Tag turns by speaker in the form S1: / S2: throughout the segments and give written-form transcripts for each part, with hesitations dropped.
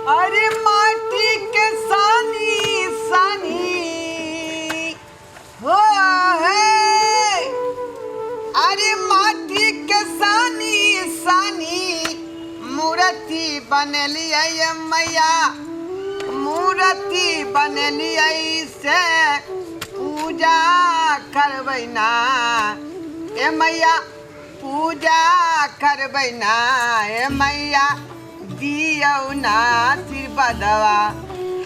S1: अरे माटी के सानी सानी हो है, अरे माटी के सानी सानी मूर्ति बनेलियै मैया, मूर्ति बनेलियै से पूजा करबै ना ए मैया, पूजा करबै ना ए मैया, दियौ ना आशीर्वादवा,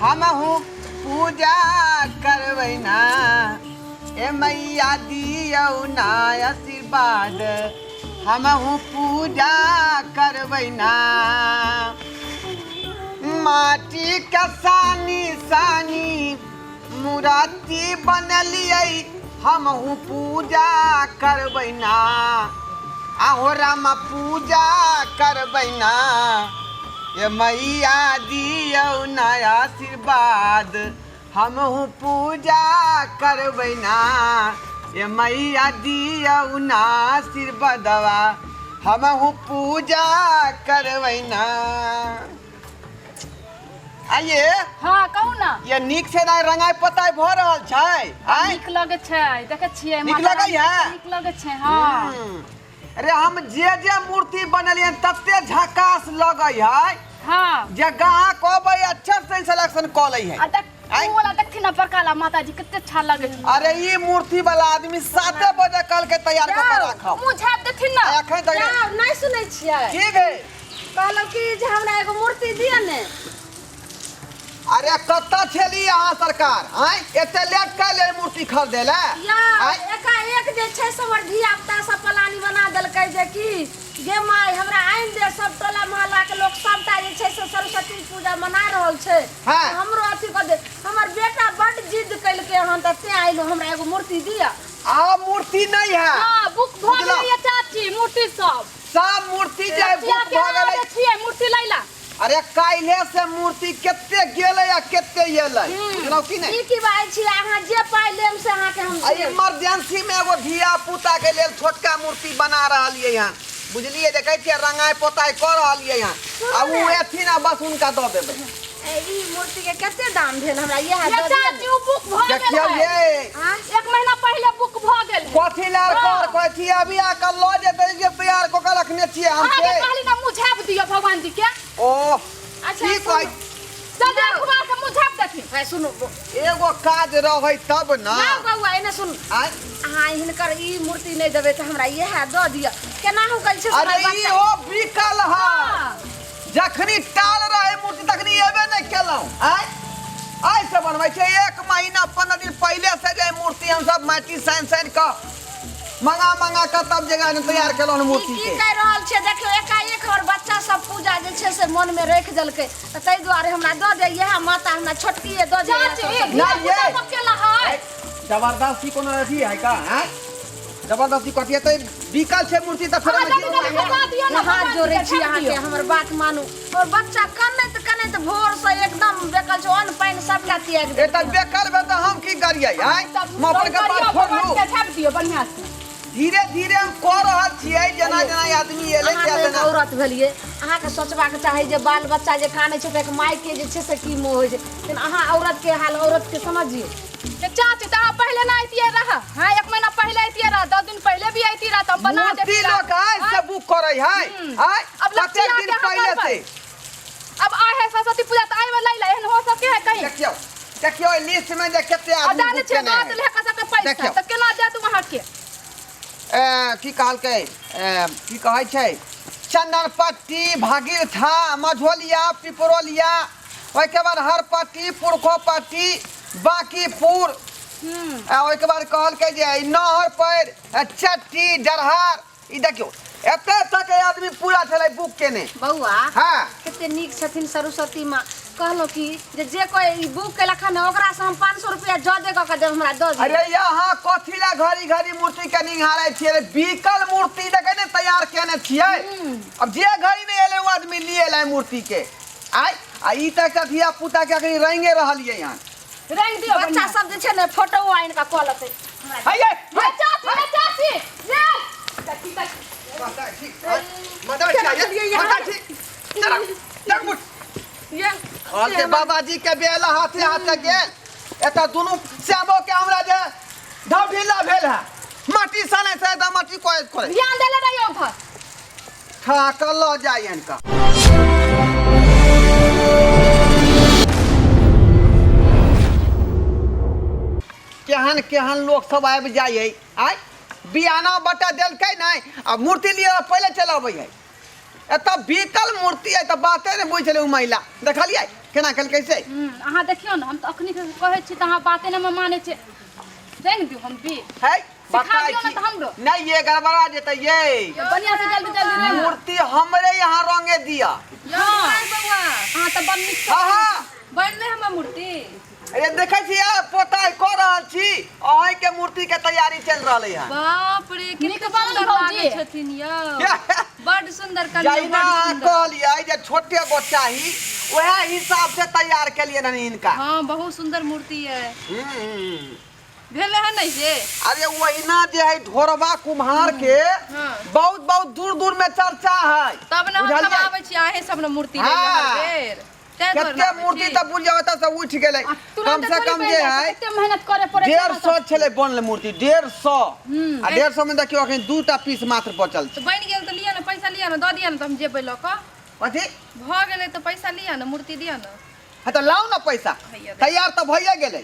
S1: हमहूँ पूजा करबै ना ए मैया, दियौ ना आशीर्वाद, हमहूँ पूजा करबै ना। माटी के सानी सानी मूर्ति बनेलियै, हमहूँ पूजा करबै ना, आहो रामा पूजा करबै ना ए मैया, दियौ ना आशीर्वाद, हमहूँ पूजा करबै ना ए मैया, दियौ ना आशीर्वादवा, हमहूँ पूजा करबै ना। आइए।
S2: हाँ, कहू ना।
S1: ये नीक से ना रंगाई पोताई भऽ रहल छै, आँय?
S2: नीक लगै छै, देखै छियै।
S1: नीक
S2: माता
S1: लगै
S2: रानी
S1: है?
S2: के नीक लगै छै, हाँ।
S1: अरे हम जे जे मूर्ति बनेलियन तते झकास लगै है जे गाहक अबै अच्छा से सिलेक्शन कऽ लै है।
S2: आ देख।
S1: आँय?
S2: उ वाला देखथिन ना, बड़का माता जी कते अच्छा लगै छै।
S1: अरे ई मूर्ति वाला आदमी 7 बजे कल के तैयार कऽ के राखब।
S2: मुँह झाँप देथिन ना।
S1: आ एखन तक
S3: जाउ, नहि सुनै छियै?
S1: की भेल?
S3: कहलहुँ कि जे हमरा एगो मूर्ति दिअ ने।
S1: अरे कतऽ छली अहाँ सरकार, आँय? एते लेट कैले मूर्ति खरीदे लए?
S3: या
S1: आँय?
S3: एकाएक जे छै से हमर धिया पुता सब प्लान बना देलकै जे कि गे माय हमरा आनि दे, सब टोला मोहल्ला के लोक सबटा जे छै से सरस्वती पूजा मना रहल छै, तऽ हमरो अथी कऽ दे। हमर बेटा बड्ड जिद केलकै हन तऽ तें आइलहुँ, हमरा एगो मूर्ति दिअ।
S1: आ मूर्ति नहीं है।
S2: हाँ, बुक भऽ
S1: बुझलहुँ?
S2: गेलैए चाची, मूर्ति सब।
S1: सब मूर्ति जे
S2: बचिया
S1: बुक
S2: के
S1: भऽ गेलै।
S2: आबै छियै मूर्ति लैला।
S1: अरे काल्हे से मूर्ति कते गेलै आ कते एलै, बुझलहुँ कि नहि?
S3: ई की बात छी? अहाँ जे पाइ लेब से अहाँके हम
S1: आ
S3: देब।
S1: इमरजेंसी में एगो धिया पुता के लेल छोटका मूर्ति बना रहलियै हन, बुझलियै? देखै छियै रंगाई पोताई कऽ रहलियै हन, आ उ एथिन आ बस हुनका दऽ देबै।
S3: ए, ई मूर्ति के कते दाम भेल हमरा इएह
S2: ये
S3: दऽ दिअ
S2: चाची,
S3: ने।
S2: उ बुक भऽ गेल
S1: देखियौ
S2: है।
S1: ये।
S3: आँय?
S2: एक महीना पहिले बुक भऽ गेल है।
S1: कथी लए कर कहै छी? अभी आके लऽ जेतै जे तैयार कऽ के रखने छियै हम
S2: अहाँके
S1: से।
S2: कहली ना मुँह झाँप दियौ भगवान जी के।
S1: ओह,
S3: अच्छा,
S1: की कहै?
S2: चल जा, कुमार के मुँह झाँप देथिन।
S3: है, सुनू।
S1: एगो काज रहै तब ना।
S3: ना बौआ, एने सुन।
S1: आँय?
S3: अहाँ हिनकर ई मूर्ति नहि देबै तऽ हमरा इएह दऽ दिअ, केना हो गेल छै से
S1: अरे
S3: हमर
S1: ई
S3: बच्चा।
S1: हो बिकल है, जखनी टाल रहे मूर्ति तखनी एबे नहि केलहुँ। आँय, आइ से बनबै छै? 1 महीना 15 दिन पहिले से जे मूर्ति हम सब माटि सानि सानि कऽ मंगा मंगा कऽ तब जगह तैयार केलहुँ
S3: ई
S1: मूर्ति
S3: की
S1: के।
S3: कहि रहल छियै? देखियौ, एकाएक हमर बच्चा सब पूजा जे छै से मनमे राखि देलकै, तऽ ताहि दुआरे हमरा दऽ दे इएह माता, हमरा छोटकीए दऽ दे।
S2: चाची,
S1: ना,
S2: धिया पुता
S1: ये।
S2: बकेला है।
S1: जबरदस्ती कोनो अथी है का? आँय, जबरदस्ती कथी है? तऽ बिकल छै मूर्ति तऽ फेर
S2: अहाँ
S1: ओहिमे
S2: जल्दी जल्दी
S1: जीरो
S2: सजा दियौ ने
S3: हाथ
S2: भगवान जी
S3: जोड़ै
S2: के,
S3: छी
S2: झाँप
S3: अहाँके,
S2: दियौ।
S3: हमर बात मानू। और बच्चा कनैत कनैत भोर से एकदम बेकल छै, अन्न पानि सबटा त्याग
S1: ए तऽ
S3: देलकै।
S1: बेकल भेल तऽ हम की करियै? आँय,
S2: तब
S1: हम अपन
S2: करियौ,
S1: कपार
S2: भगवान
S1: फोड़लू?
S2: के झाँप दियौ बढ़िआँ से।
S1: धीरे धीरे हम कऽ रहल छियै, जेना जेना आदमी एलै
S3: अहाँ
S1: तेना
S3: तऽ एक
S1: तेना।
S3: औरत भेलियै, अहाँके सोचबाक चाही जे बाल बच्चा जे कानै छै तऽ एक मायके जे छै से की मोह होइ छै, लेकिन अहाँ औरत के हाल औरत के समझियौ।
S2: ये चाची, तऽ अहाँ पहिले ना अइतियै रह? हाँ, 1 महीना पहिले अइतियै रह, 10 दिन पहिले भी अइती रह तऽ हम बना
S1: मूर्ति
S2: देती रह।
S1: लोक आइ से बुक करै है, आइ
S2: अब
S1: कतेक
S2: लपचिया
S1: दिन
S2: के अहाँ
S1: पहिले
S2: करबै।
S1: से।
S2: अब आइ है सरस्वती पूजा तऽ आइ लै लै, एहन हो सके है कहीं?
S1: देखियौ देखियौ, एहि लिस्ट में जे कते
S2: आ
S1: आदमी
S2: जाने
S1: बुक
S2: छियै
S1: केने
S2: दऽ
S1: है।
S2: देले है सबके पैसा।
S1: देखियौ।
S2: तऽ केना दे दू अहाँके?
S1: ए, की कहलकै, ए, की कहै छै, चंदनपट्टी, भगीरथा, मझोलिया, पिपरोलिया, ओहिके बाद हरपट्टी, पुरखोपट्टी, बाँकीपुर, आ ओहिके बाद कहलकै जे ई नहर पर चट्टी डरहार। ई देखियौ, एते तक आदमी पूरा छलै बुक केने।
S3: बौआ।
S1: हाँ।
S3: कते नीक छथिन सरस्वती माँ। कहलहुँ कि जे जे कोइ ई बुक केलक हन ओकरा से हम 500 रुपया ज्यादे कऽ के देब, हमरा दऽ दिअ।
S1: अरे यहाँ कथी ला घड़ी घड़ी मूर्ति के निहारै छियै रे? बिकल मूर्ति देखे ने तैयार केने छियै। अब जे घड़ी नहि एलै ओ आदमी लिए एलै मूर्ति के। आइ आ ई तऽ एकटा धिया पुता के अखनी रंगे रहलियै हन।
S2: रंग दियौ
S3: बच्चा
S2: बढ़िआँ।
S3: सब जे छै ने फोटो आनि कऽ कऽ लेतै हमरा।
S1: हैये।
S2: ये चाची, ये चाची, ये चाची, चाची।
S1: माता छी, माता छी,
S3: केना चलियै यहाँ?
S1: माता छी, चलो चल उठ।
S3: ये।
S1: कहलकै बाबाजी के बेला हाथे हाथे गेल। एतऽ दुनू श्यामो के हमरा जे ढौढीला भेल है, माटी सने से तऽ माटी कोइ खोले।
S2: ध्यान देले रहियो उधर।
S1: ठाकल लऽ जाइ इनका। केहन केहन लोक सब आबि जाइ है। आय बियाना बटा देलकै नहि आ मूर्ति लिए पहिले चलि अबै है। एतऽ बीतल मूर्ति है तऽ बाते नहि बुझि छलै ओ महिला। देखलियै केना केलकै से?
S2: अहाँ देखियौ ने, हम तऽ अखनी कहै छी तऽ अहाँ बाते नहि मानै छियै। रंग दियौ हम भी
S1: है
S2: सिखा दियौ ने तऽ हमरो।
S1: नहीं ये गड़बड़ा जेतै ये।
S2: बढ़िया से जल्दी जल्दी रंग।
S1: मूर्ति हमरे यहाँ रंगे दिया।
S2: हाँ अहाँ तऽ बड़ नीक।
S1: हाँ हाँ
S4: बनले हमर मूर्ति।
S1: अरे देखै छियै पोताई कऽ रहल छी, अहीं के मूर्ति के तैयारी चलि रहलै हन।
S4: बाप रे,
S2: नीक
S4: कते
S2: बनल
S4: सुंदर
S2: भौजी।
S4: लागै छथिन यौ, बड सुंदर कनिया,
S1: जहिना
S4: बड
S1: अहाँ
S4: सुंदर।
S1: कहलियै जे छोटे गो चाही, वएह हिसाब से तैयार केलियै हन हिनका।
S4: हाँ बहुत सुंदर मूर्ति है। भेलै हन नहीं से?
S1: अरे ओहिना जे है ढोरबा कुम्हार के बहुत बहुत दूर दूर में चर्चा है।
S4: तब ने हम सब
S1: बुझलियै?
S4: आबै छी अहें सब ने मूर्ति लै लए
S1: हाँ।
S4: हर बेर। तैं दुआरे
S1: कते
S4: आबै
S1: मूर्ति
S4: छी।
S1: तऽ बुझ जाओ एतऽ से उठि गेलै।
S2: तुरंत
S1: कम से
S2: थोड़ी
S1: कम
S2: बनि
S1: जे
S2: जाइ छै,
S1: है
S2: कते मेहनत करे पड़ै छै
S1: 150 छलै बनल मूर्ति, 150। आ 150 में देखियौ अखन 2टा पीस मात्र बचल छै।
S4: तऽ बनि गेल तऽ लिअ ने पैसा, लिअ ने दऽ दिअ ने तऽ हम जेबै लऽ कऽ।
S1: कथी
S4: भऽ गेलै तऽ पैसा लिअ ने, मूर्ति दिअ ने।
S1: हाँ तऽ लाउ ने पैसा,
S4: हैया दे।
S1: तैयार तऽ भइए गेलै।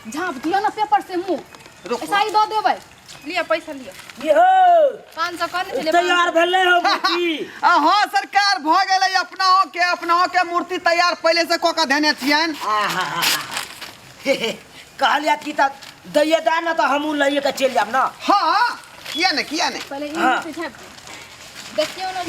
S2: झाँप दियौ ने पेपर से मुँह।
S1: रुकू।
S2: ऐसा ही दऽ देबै।
S4: लिअ पैसा लिअ।
S5: यौ
S4: 500 कहने छलियै।
S5: तैयार भेलै हो मूर्ति?
S1: आ हाँ सरकार भऽ गेलै। अपनाओ के अपनाओ के मूर्ति तैयार पहिले से कऽ के धेने छियनि।
S5: कहलिया की तऽ दैये दे ने तऽ हमहूँ लैए के चलि जायब ने।
S1: हाँ किया ने किया ने।
S2: पहिले ई
S5: हाँ।
S2: मूर्ति झाँपि दियौ।
S4: देखियौ ने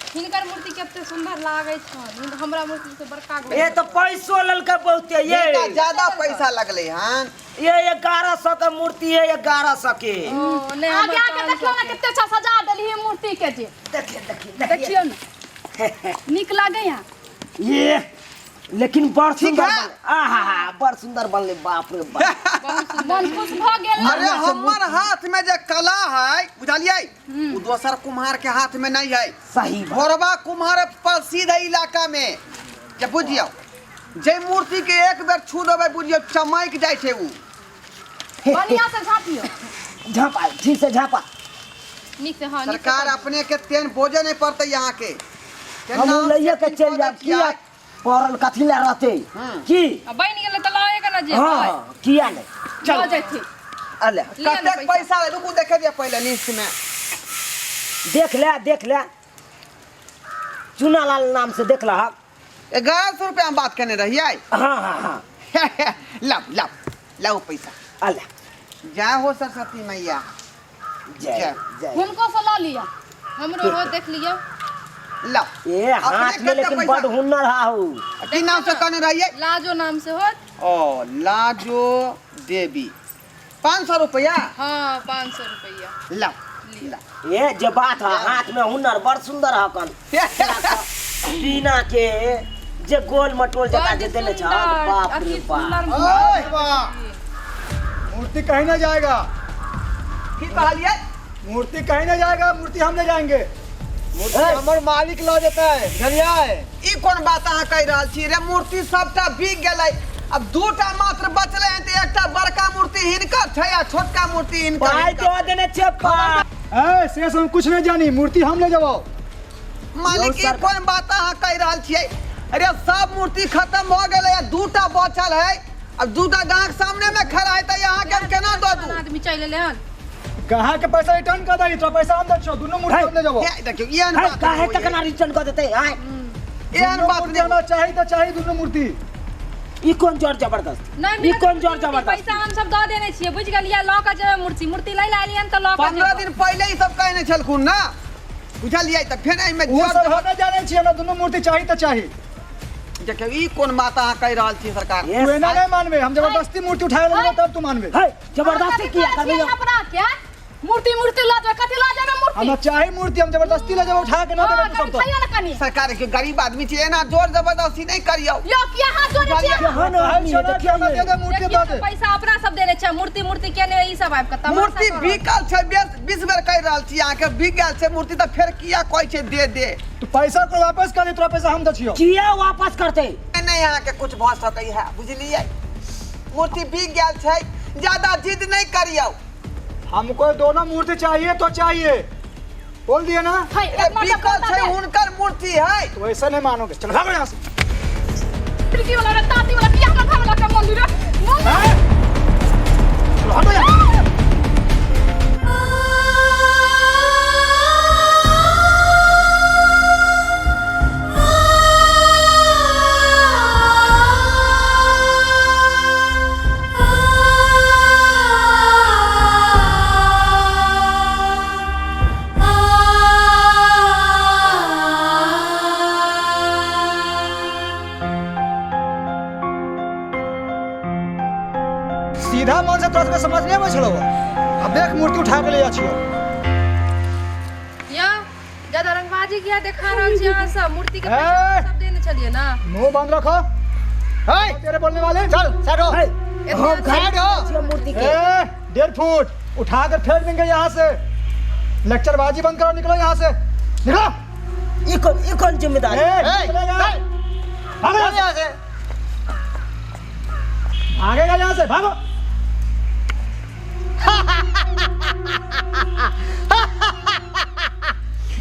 S4: हिनकर मूर्ति कते सुंदर लागै छनि, हमरा मूर्ति से बड़का गो।
S5: ए तऽ पैसो लेलकै बहुते ये।
S1: हिनका ज्यादा पैसा लगलै हन।
S5: ये 1100 के मूर्ति है, 1100 के।
S4: ओ नहि,
S2: आगे
S4: हमर
S2: आके
S4: 500
S2: देखियौ ने
S4: के।
S2: कते अच्छा सजा देली मूर्ति के जे।
S5: देखिए देखिए
S2: देखियौ ने नीक लागै है।
S5: ये लेकिन बड़
S1: ठीक
S5: सुंदर
S1: है?
S5: बनलै। आहा बड़ सुंदर बनलै, बाप रे बाप।
S2: मन खुश भऽ गेल।
S1: अरे हमर हाथ में जे कला है बुझलियै, ओ दोसर कुम्हार के हाथ में नहीं है।
S5: सही बात।
S1: भोरबा कुम्हार प्रसिद्ध है इलाका में जे बुझियौ, जे मूर्ति के एक बेर छू देबै बुझियौ चमक जाइ छै उ।
S2: बढ़िया से झाँपियौ।
S5: झाँपा ठीक से झाँपा।
S4: नीक से, हाँ नीक से।
S1: सरकार अपने के तेन बोझे नहीं पड़ते यहाँ के। तेन
S5: हमहूँ
S1: नाम
S5: लैए
S1: से
S5: के चलि जायब, किया पड़ल कथी लए रहतै की?
S4: आ बनि गेलै तऽ लए के ने जेबै।
S5: हाँ किया नहि,
S2: लऽ जेथिन।
S5: अले
S4: लिअ ने।
S1: कतेक पैसा है रुकू देखे दिअ पहिले लिस्ट में।
S5: देख ले देख ले, चुनालाल नाम से देख लहक।
S1: 1100 रुपया हम बात केने रहियै।
S5: हाँ हाँ हाँ
S1: लाओ लाओ लाओ पैसा।
S5: अले
S1: जय हो सरस्वती मैया।
S5: जय जय।
S2: हुनको से लऽ लिअ।
S4: हमरो हो देख लियौ।
S1: लाओ
S5: ए हाथ में लेकिन बड़ हुनर हाउ।
S1: की नाम से कहने रहियै?
S4: लाजो नाम से होत।
S1: ओ लाजो देवी। 500 रुपया।
S4: हाँ 500 रुपया।
S1: लाओ लाओ।
S5: ए जे बात है हाथ में हुनर बड़ सुंदर हकन। बिना के जे गोल मटोल जका जे देने छ, बाप रे बाप।
S6: ओए वाह, मूर्ति कहीं ना जाएगा।
S1: की कहलियै?
S6: मूर्ति कहीं ना जाएगा, मूर्ति हम ले जाएंगे। मूर्ति हमर मालिक ल जेतै, बुझलियै?
S1: ई कोन बात अहाँ कहि रहल छी रे? मूर्ति सबटा बिक गेलै, अब 2टा मात्र बचलै हन। तऽ एकटा बड़का मूर्ति हिनकर छै आ छोटका मूर्ति हिनकर।
S5: पाइ दऽ देने छै पाइ।
S6: ए से हम कुछ नहीं जानी, मूर्ति हम ले जाओ।
S1: मालिक ई कोन बात अहाँ कहि रहल छियै? अरे सब मूर्ति खत्म भऽ गेलै आ 2टा बचल है। अब 2टा गाहक सामने में खड़ा है तऽ अहाँ के हम केना दऽ दू?
S4: आदमी चलि एलै हन।
S6: गाहक के पैसा रिटर्न कर दही, तोरा पैसा हम दै छियौ, दुनू मूर्ति हम ले जाबो।
S1: हे, देखियौ एहन
S5: है
S1: बात
S5: काहे
S1: नहि होइए।
S5: तकना रिटर्न कऽ देतै आय?
S1: एहन
S6: दुनू
S1: बात
S6: मूर्ति
S1: नहि।
S6: हमरा चाही तऽ चाही दुनू मूर्ति।
S5: ई कोन जोर जबरदस्ती?
S4: नहि
S5: ई कोन जोर
S4: मिलत
S5: जबरदस्ती?
S4: पैसा हम सब दऽ देने छियै, बुझि गेलियै? लऽ कऽ जेबै मूर्ति, मूर्ति लै लए एलियन तऽ लऽ कऽ
S1: 15
S4: जेबै।
S1: दिन पहिले ई सब कहने छलखुन ना, बुझलियै? तऽ फेर एहिमे
S6: ओ
S1: जोर
S6: सब हम नहि जानै छी, हमरा दुनू मूर्ति चाही तऽ चाही।
S1: देखियौ ई कोन बात अहाँ कहि रहल छी सरकार?
S5: ए,
S6: तू एना नहि मानबे, हम जबरदस्ती मूर्ति उठा लेबै तब तू मानबे।
S5: है जबरदस्ती किया करबै यौ?
S2: अपना के मूर्ति मूर्ति लऽ जेबै, कथी लऽ जेबै मूर्ति?
S6: हमरा चाही मूर्ति, हम जबरदस्ती ले जेबै उठा के, ना देबै
S2: हाँ,
S6: तू सब
S2: कनि
S6: तो।
S2: खइयौ ने कनि।
S1: सरकार के गरीब आदमी छी, एना जोर जबरदस्ती नहीं करियौ।
S2: यौ किया हाथ जोड़ै छियै?
S5: केहन आदमी है, देखियौ
S6: दे
S5: ने।
S6: दे मूर्ति
S4: देखियौ
S6: दे दे।
S4: पैसा अपना सब देने छै, मूर्ति मूर्ति केने ई सब आबि कऽ तमाशा
S1: मूर्ति
S4: कऽ रहल।
S1: बिकल छै, 20 बेर कहि रहल छी अहाँके बिक गेल छै मूर्ति, तऽ फेर किया कहै छै दे दे?
S6: तू पैसा को वापस कर दे, तोरा पैसा हम दै छियौ।
S5: किया वापस करतै?
S1: नहि अहाँके कुछ भऽ सकै है बुझलियै मूर्ति बिक गेल छै ज्यादा जिद नहि करियौ।
S6: हमको दोनों मूर्ति चाहिए तो चाहिए, बोल दिए ना।
S2: है
S1: ए,
S2: इतना
S1: बिकल
S2: तो
S1: छै हुनकर मूर्ति है।
S6: तो ऐसा नहीं मानोगे, चलो भागो यहाँ से।
S2: खिड़की वाला रे ताती वाला किया हमरा घर वाला के मंदिर रे मंदिर।
S6: हैं? चलो हटो यहाँ। सीधा मन से तोरा सबके समझ नहीं आबै छलौ। अब देख मूर्ति उठा के ले जा छियौ।
S4: या ज्यादा रंगबाजी किया देखा रहल छी अहाँ सब मूर्ति के
S6: ए!
S4: पैसा सब देने छलियै ना।
S6: मुंह बंद रखो।
S1: है
S6: तेरे बोलने वाले
S1: चल साइड हो।
S5: हम
S1: साइड हो।
S5: छियै मूर्ति के।
S6: ए, 1.5 फुट उठा कर फेंक देंगे यहाँ से। लेक्चरबाजी बंद करो, निकलो यहाँ से, निकलो।
S5: ई कोन जिम्मेदारी?
S6: ए,
S1: ए,
S6: निकलेगा।
S1: चल।
S6: भागो
S1: चल
S6: यहाँ से।
S1: यहाँ से।
S6: भागेगा यहाँ से, भागो।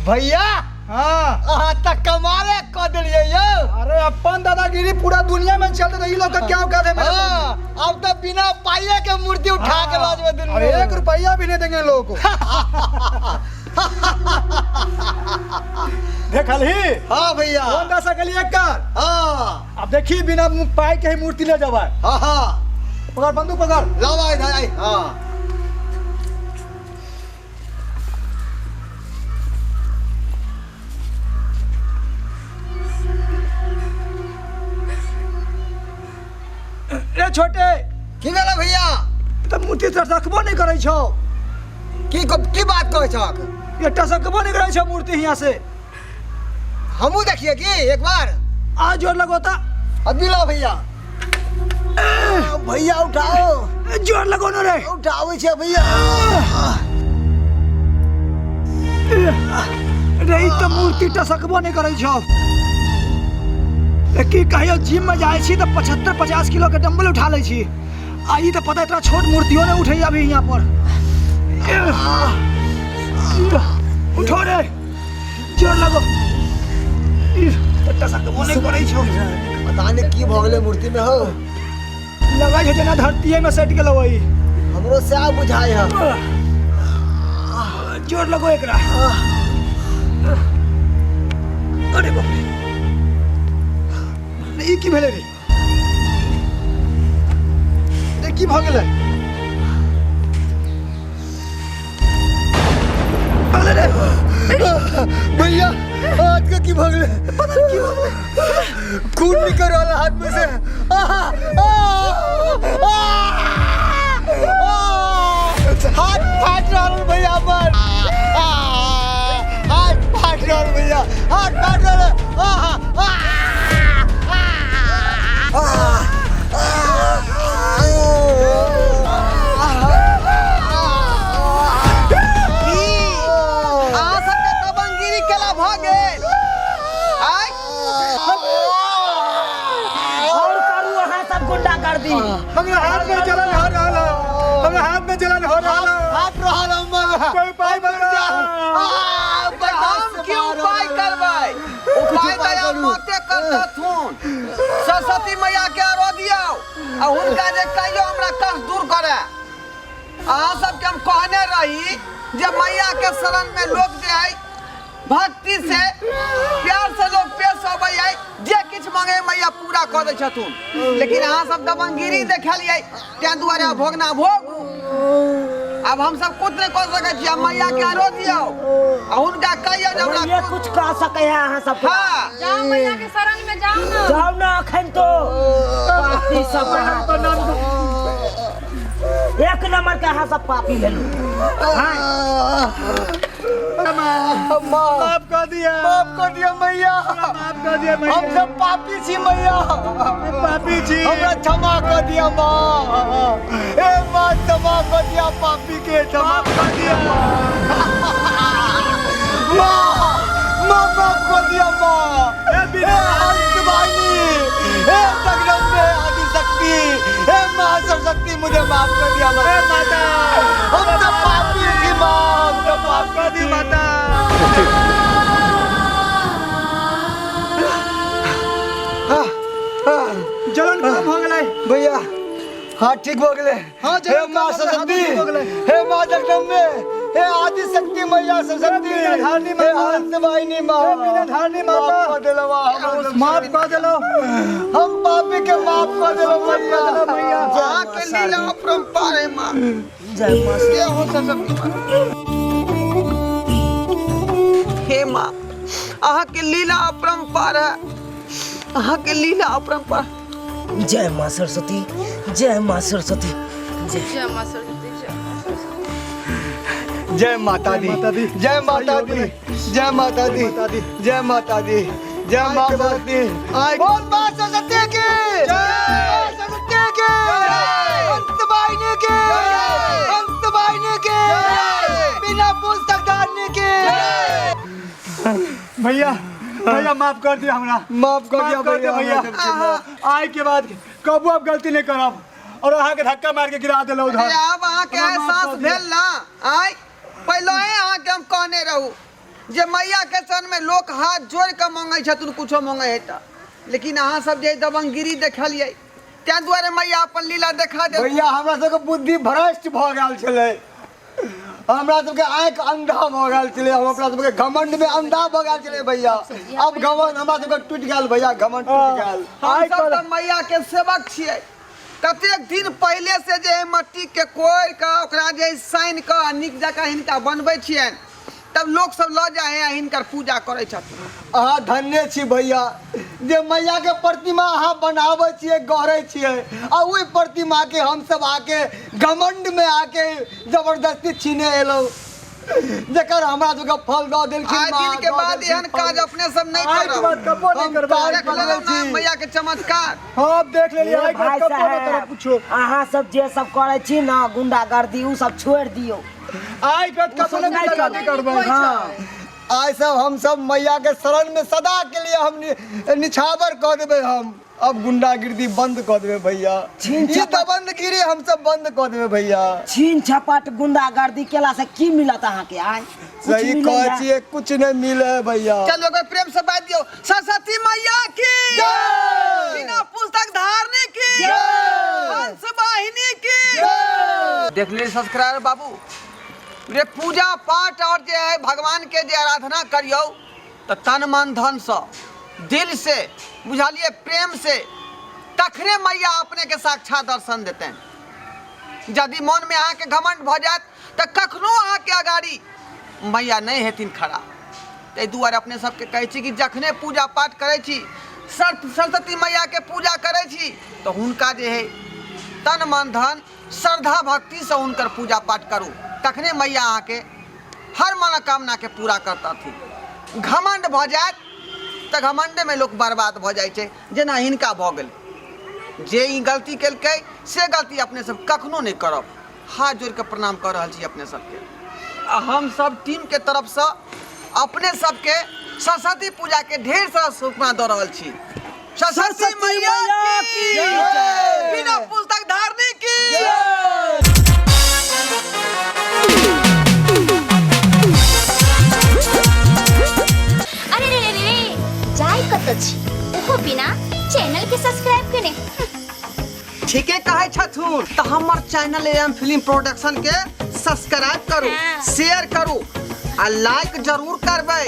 S1: भैया
S6: हाँ
S1: अहाँ तऽ कमाले कऽ देलियै यौ।
S6: अरे अपन दादागिरी पूरा दुनिया में चलते तो ई लोग का क्या औकात है मेरे सामने?
S1: हाँ, अब तऽ बिना पाइए के मूर्ति उठा के लऽ जेबै दुनू।
S6: और 1 रुपया भी नहीं देंगे इन लोगों को। देखल ही
S1: हाँ भैया।
S6: कौन दे सकली एक कार?
S1: हाँ
S6: अब देखी बिना पाई के ही मूर्ति ले जावा।
S1: हाँ हाँ
S6: पकड़ बंदूक पकड़।
S1: लावा इधर आई। हाँ
S6: रे छोटे
S1: की भेलै भैया?
S6: तऽ मूर्ति तऽ रखबो नहीं करै छौ।
S1: की बात कहै छहक?
S6: एकटा सकबो नहीं करै छौ मूर्ति हियाँ से।
S1: हमहूँ देखिए की एक बार।
S6: आ जोर लगोता।
S1: अभी ला भैया। भैया उठाओ।
S6: जोर लगो न रे।
S1: उठाबै छै भैया।
S6: रे ई तऽ मूर्ति टसकबो नहीं करै छौ। की कहियो जिम में जाइ छी तऽ 75-50 किलो के डम्बल उठा लै छी, आ ई तऽ पता इतना छोट मूर्तियो नहीं उठैया अभी यहाँ पर। उठो रे जोर लगो। ई तऽ टसकबो नहीं करै छौ।
S1: पता नहीं की भऽ गेलै मूर्ति में हो।
S6: लगै छै जेना धरतीये में सटि गेलौ ई।
S1: हमरो सएह बुझाइ है।
S6: जोर लगो एकरा। अरे बाप रे, ई की भेलै रे? रे की भऽ गेलै? अरे रे
S1: भैया हाथ के की भऽ गेलै?
S6: पता नहीं की भऽ गेलै।
S1: खून निकल रहल हाथ में से। आहा, आ, आ, आ, हाथ फाट रहल भैया हमर। आ, हाथ फाट रहल भैया, हाथ फाट रहल। आहा, आ, आ, की अहाँ सबके दबंगिरी केला भऽ गेल? आँय?
S5: और करू अहाँ सब गुंडागर्दी।
S6: हमरा हाथ में जलन हो रहल है, हमरा हाथ में जलन हो रहल है।
S1: हाथ रहल हमर।
S6: कोई उपाय बता।
S1: हम की उपाय करबै? उपाय तऽ आब मते करतथुन। सरस्वती मैया के आरो दियौ आ हुनका जे कहियो हमरा कष्ट दूर करे। अहाँ सबके हम कहने रही जे मैया के शरण में लोग जे है भक्ति से प्यार से लोग पेश अबै है, जे किछु मांगे मैया पूरा कऽ दै छथुन। लेकिन अहाँ सब दबंगिरी देखलियै ताहि दुआरे भोगना भोगू। अब हम सब कुछ नहीं कऽ सकै छी। मैया के आरो दियौ आ हुनका कहियौ जे हमरा
S5: ये कुछ कह सकै है अहाँ सब।
S1: हाँ
S4: जाओ मैया के शरण में जाओ ना।
S5: जाओ ना अखन तो पापी सब अहाँ एक नंबर के अहाँ सब पापी भेलू।
S6: माफ कर दिया,
S1: माफ कर दिया मैया,
S6: माफ कर दिया मैया।
S1: हम सब पापी छी मैया,
S6: पापी छी,
S1: हमरा क्षमा कर दिया माँ। ए माँ क्षमा कर दिया पापी के, क्षमा
S6: कर दिया
S1: माँ, माँ माफ कर दिया माँ।
S6: ए
S1: ए हंस वाहिनी, ए
S7: माफ कर दिया हमरा।
S6: माता
S7: हम सब पापी छी माँ, हम सब माफ कर दी माता।
S6: जलन कम हो गेलै।
S7: भैया हाँ ठीक भऽ गेलै।
S6: हाँ,
S7: हे माँ सरस्वती, हे माँ जगदम्बे, हे आदि शक्ति मैया सरस्वती,
S6: धारणी
S7: हे
S6: माता,
S7: हंस वाहिनी माँ,
S6: हे बिना धारणी माता,
S7: माफ कऽ देलहुँ अहाँ हमरा।
S6: माफ कऽ देलहुँ।
S7: हम पापी के माफ कऽ देलहुँ मैया।
S6: मैया।
S1: अहाँ के लीला अपरंपार है माँ।
S5: जय माँ।
S1: जय हो सरस्वती माँ। हे माँ, अहाँ के लीला अपरंपार है, अहाँ के लीला अपरंपार।
S5: जय माँ सरस्वती, जय माँ सरस्वती, जय
S2: जय माँ सरस्वती, जय माँ सरस्वती।
S7: जय माता दी, जय माता दी, जय माता दी, जय माता दी, जय माँ सरस्वती। बोल माँ सरस्वती की जय, सरस्वती की, हंस वाहिनी की, हंस वाहिनी की, बिना पुस्तक धारणी की।
S6: भैया, भैया माफ कर दिया हमरा।
S7: माफ कर दिया
S6: माफ कर दिया
S7: भैया।
S6: भैया, आय के बाद कबू अब गलती नहीं करब और अहाँ के धक्का मार के गिरा देलहुँ उधर।
S1: अरे आब अहाँके
S6: हमरा माफ
S1: एहसास
S6: कऽ दिअ।
S1: भेल ना? आय पहिले अहाँके हम कहने रहू जे मैया के चरण में लोक हाथ जोड़ के मांगै छथुन, कुछो मांगै है तऽ, लेकिन अहाँ सब जे दबंगगिरी देखलियै ताहि दुआरे मैया अपन लीला देखा देल।
S7: भैया हमरा सबके बुद्धि भ्रष्ट भऽ गेल छलै, हमरा सबके आँखि अंधा भऽ गेल छलै, हम अपना सबके घमंड में अंधा भऽ गेल छलै भैया। अब घमंड हमरा सबके टूटि गेल भैया, घमंड टूटि गेल।
S1: हम सब तऽ मैया के सेवक छियै। कतेक दिन पहिले से जे मट्टी के कोरि कऽ ओकरा जे सानि कऽ आ नीक जकाँ हिनका बनबै छियनि, तब लोक सब लऽ जाइ है आ हिनकर पूजा करै छथिन।
S7: अहाँ धन्य छी भैया जे मैया के प्रतिमा अहाँ बनाबै छियै, गढ़ै छियै, आ ओहि प्रतिमा के हम सब आके घमंड में आके जबरदस्ती छीने एलहुँ, जकर हमरा सबके फल दऽ देलखिन।
S1: आइ
S7: माँ,
S1: दिन के
S7: दऽ
S1: बाद
S7: देलखिन
S1: एहन
S7: फल।
S1: काज अपने सब नहि
S6: आइ के
S1: करब।
S6: बाद कबो नहीं
S7: हम
S6: करबै।
S7: काज
S1: देख लेलहुँ
S7: बदलै
S1: ने
S7: छी।
S1: मैया के चमत्कार।
S6: हाँ, अब देख लेलियै, आइ के
S5: भाई
S6: बाद कबो नहीं
S5: साहब,
S6: करब कुछो।
S5: अहाँ सब जे सब करै छी ना गुंडागर्दी, उ सब छोड़ि दियौ।
S6: आइ के बाद कबो नहीं
S5: नहि
S6: गुंडागर्दी
S5: करबै।
S6: करबै।
S5: हाँ।
S7: आइ सब हम सब मैया के शरण में सदा के लिए हम निछावर कऽ देबै। हम अब गुंडागिर्दी बंद कऽ देबै भैया।
S5: छीन
S7: ई
S5: छापट।
S7: दबंगगिरी हम सब बंद कऽ देबै भैया।
S5: छीन छपट गुंडागर्दी केला से की मिलत अहाँके? आइ कुछ
S7: सही
S5: मिलैया?
S7: कहै छियै, कुछ नहि मिले है भैया।
S1: चलू एगो प्रेम से बात दियौ, सरस्वती मैया की
S7: जय,
S1: बिना पुस्तक धारणी की
S7: जय,
S1: हंस वाहिनी की। देख लिए सब्सक्राइबर बाबू रे, पूजा पाठ और जे है भगवान के जे आराधना करियौ तऽ तन मन धन से दिल से बुझलिए प्रेम से, तखने मैया अपने के साक्षात दर्शन देतनि। यदि मन में अहाँके घमंड भऽ जायत तऽ कखनो अहाँके अगाड़ी मैया नहि हेथिन खड़ा। ताहि दुआरे अपने सबके कहै छी कि जखने पूजा पाठ करै छी, सरस्वती मैया के पूजा करै छी तऽ हुनका जे है तन मन धन श्रद्धा भक्ति से हुनकर पूजा पाठ करू, तखने मैया अहाँके हर मनोकामना के पूरा करतथिन। घमंड भऽ जायत तऽ घमंडे में लोक बर्बाद भऽ जाइ छै, जेना हिनका भऽ गेलै। जे ई गलती केलकै से गलती अपने सब कखनो नहि करब। हाथ जोड़ि कऽ प्रणाम कऽ रहल छी अपने सबके, आ हम सब टीम के तरफसँ अपने सबके सरस्वती पूजा के ढेर सारा शुभकामना दऽ रहल छी। सरस्वती मैया की
S7: जय,
S1: बिना पुस्तक धारणी की।
S8: अरे रे रे रे, जाय कत छी ओहो बिना चैनल के सब्सक्राइब केने।
S1: ठीके कहै छथुन। तऽ हमर चैनल एम फिल्म प्रोडक्शन के सब्सक्राइब करू,
S8: हाँ।
S1: शेयर करू आ लाइक जरूर करबै।